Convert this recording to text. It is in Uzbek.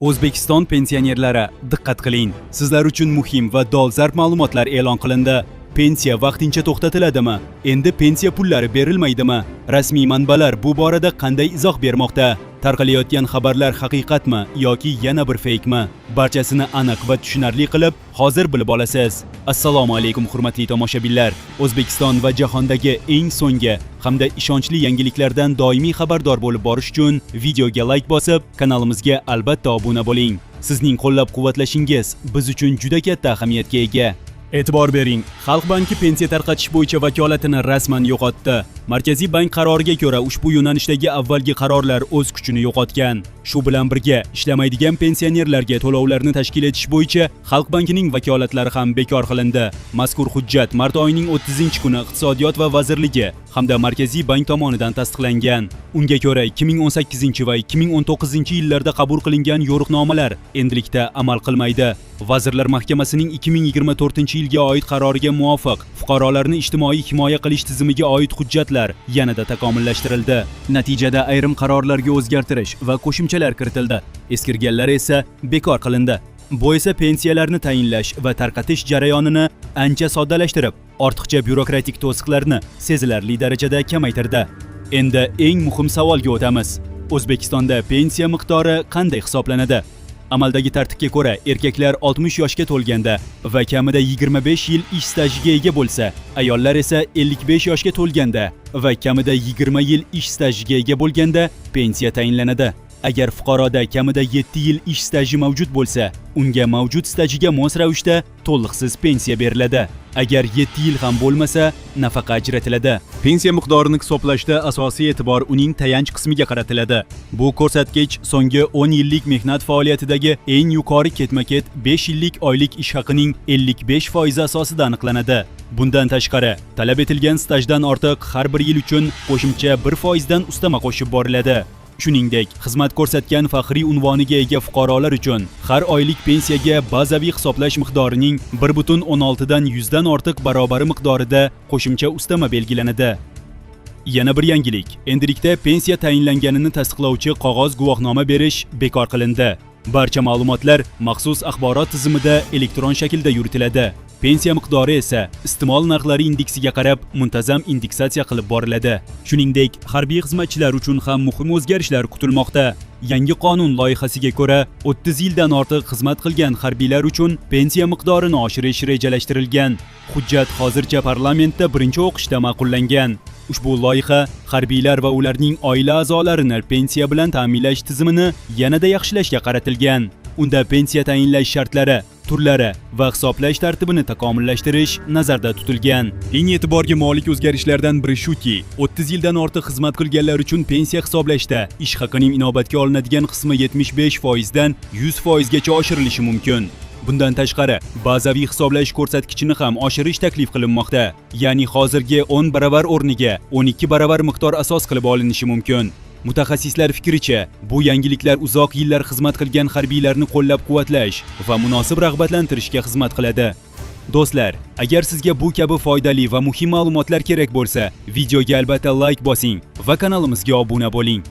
O'zbekiston pensionerlari, diqqat qiling. Sizlar uchun muhim va dolzarb ma'lumotlar e'lon qilindi. Pensiya vaqtincha to'xtatiladimi? Endi pensiya pullari berilmaydimi? Rasmiy manbalar bu borada qanday izoh bermoqda? Tarqalayotgan xabarlar haqiqatmi yoki yana bir feykmi? Barchasini aniq va tushunarli qilib hozir bilib olasiz. Assalomu alaykum, hurmatli tomoshabinlar. O'zbekiston va jahondagi eng so'nggi hamda ishonchli yangiliklardan doimiy xabardor bo'lib borish uchun videoga layk bosib, kanalimizga albatta obuna bo'ling. Sizning qo'llab-quvvatlashingiz biz uchun juda katta ahamiyatga ega. E'tibor bering, Xalq banki pensiya tarqatish bo'yicha vakolatini rasman yo'qotdi. Markaziy bank qaroriga ko'ra, ushbu yo'nalishdagi avvalgi qarorlar o'z kuchini yo'qotgan. Shu bilan birga, ishlamaydigan pensionerlarga to'lovlarni tashkil etish bo'yicha Xalq bankining vakolatlari ham bekor qilindi. Mazkur hujjat mart oyining 30-kuni Iqtisodiyot va vazirligi hamda Markaziy bank tomonidan tasdiqlangan. Unga ko'ra, 2018 va 2019 yillarda qabul qilingan yo'riqnomalar endilikda amal qilmaydi. Vazirlar Mahkamasining 2024-yilga oid qaroriga muvofiq, fuqarolarni ijtimoiy himoya qilish tizimiga oid hujjatlar yanada takomillashtirildi. Natijada ayrim qarorlarga o'zgartirish va qo'shimchalar kiritildi. Eskirganlar esa bekor qilindi. Bu esa pensiyalarni tayinlash va tarqatish jarayonini ancha soddalashtirib, ortiqcha byurokratik to'siqlarni sezilarli darajada kamaytirdi. Endi eng muhim savolga o'tamiz. O'zbekistonda pensiya miqdori qanday hisoblanadi? Amaldagi tartibga ko'ra, erkaklar 60 yoshga to'lganda va kamida 25 yil ish stajiga ega bo'lsa, ayollar esa 55 yoshga to'lganda va kamida 20 yil ish stajiga ega bo'lganda pensiya tayinlanadi. Agar fuqaroda kamida 7 yil ish staji mavjud bo'lsa, unga mavjud stajiga mos ravishda to'liqsiz pensiya beriladi. Agar 7 yil ham bo'lmasa, nafaqa ajratiladi. Pensiya miqdorini hisoblashda asosiy e'tibor uning tayanch qismiga qaratiladi. Bu ko'rsatkich so'nggi 10 yillik mehnat faoliyatidagi eng yuqori ketma-ket 5 yillik oylik ish haqining 55% asosida aniqlanadi. Bundan tashqari, talab etilgan stajdan ortiq har bir yil uchun qo'shimcha 1% dan ustama qo'shib boriladi. Shuningdek, xizmat ko'rsatgan faxriy unvoniga ega fuqarolar uchun har oylik pensiyaga bazaviy hisoblash miqdorining 1,16 dan 100 dan ortiq barobari miqdorida qo'shimcha ustama belgilanadi. Yana bir yangilik. Endilikda pensiya tayinlanganini tasdiqlovchi qog'oz guvohnoma berish bekor qilindi. Barcha ma'lumotlar maxsus axborot tizimida elektron shaklda yuritiladi. Pensiya miqdori esa iste'mol narxlari indeksiga qarab muntazam indeksatsiya qilib boriladi. Shuningdek, harbiy xizmatchilar uchun ham muhim o'zgarishlar kutilmoqda. Yangi qonun loyihasiga ko'ra, 30 yildan ortiq xizmat qilgan harbiylar uchun pensiya miqdorini oshirish rejalashtirilgan. Hujjat hozircha parlamentda birinchi o'qishda ma'qullangan. Ushbu loyiha harbiylar va ularning oila a'zolarini pensiya bilan ta'minlash tizimini yanada yaxshilashga qaratilgan. Unda pensiya tayinlash shartlari, turlari va hisoblash tartibini takomillashtirish nazarda tutilgan. Eng e'tiborga molik o'zgarishlardan biri shuki, 30 yildan ortiq xizmat qilganlar uchun pensiya hisoblashda ish haqining inobatga olinadigan qismi 75% dan 100% gacha oshirilishi mumkin. Bundan tashqari, bazaviy hisoblash ko'rsatkichini ham oshirish taklif qilinmoqda. Ya'ni hozirgi 10 baravar o'rniga 12 baravar miqdor asos qilib olinishi mumkin. Mutaxassislar fikricha, bu yangiliklar uzoq yillar xizmat qilgan harbiylarni qo'llab-quvvatlash va munosib rag'batlantirishga xizmat qiladi. Do'stlar, agar sizga bu kabi foydali va muhim ma'lumotlar kerak bo'lsa, videoga albatta layk bosing va kanalimizga obuna bo'ling.